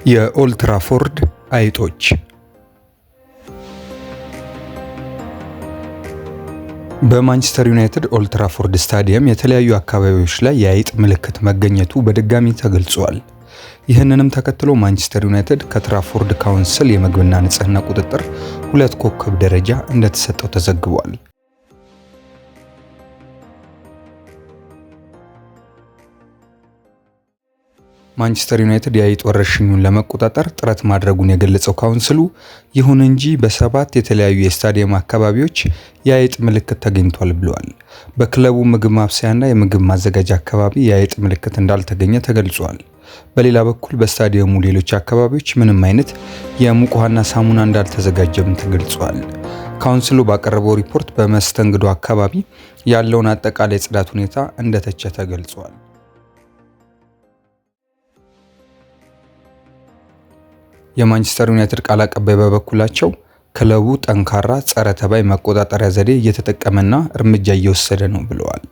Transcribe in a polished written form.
የኦልትራፎርድ አይጦች። በማንቸስተር ዩናይትድ ኦልትራፎርድ ስታዲየም የተለያዩ አካባቢዎች ላይ የአይጥ ምልክት መገኘቱ በድጋሚ ተገልጿል። ይህንንም ተከትሎ ማንቸስተር ዩናይትድ ከትራፎርድ ካውንስል የምግብና ንጽህና ቁጥጥር 2 ኮከብ ደረጃ እንደተሰጠው ተዘግቧል። ማንቸስተር ዩናይትድ የአይጥ ወረርሽኙን ለመቆጣጠር ጥረት ማድረጉን የገለጸው ካውንስሉ፣ ይሁን እንጂ በሰባት የተለያዩ የስታዲየም አካባቢዎች የአይጥ ምልክት ተገኝቷል ብለዋል። በክለቡ ምግብ ማብሰያና የምግብ ማዘጋጃ አካባቢ የአይጥ ምልክት እንዳልተገኘ ተገልጿል። በሌላ በኩል በስታዲየሙ ሌሎች አካባቢዎች ምንም አይነት የሙቅ ውሃና ሳሙና እንዳልተዘጋጀም ተገልጿል። ካውንስሉ ባቀረበው ሪፖርት በመስተንግዶ አካባቢ ያለውን አጠቃላይ ጽዳት ሁኔታ እንደተቸ ተገልጿል። የማንቸስተር ዩናይትድ ቃል አቀባይ በበኩላቸው ክለቡ ጠንካራ ጸረ ተባይ መቆጣጠሪያ ዘዴ እየተጠቀመና እርምጃ እየወሰደ ነው ብለዋል።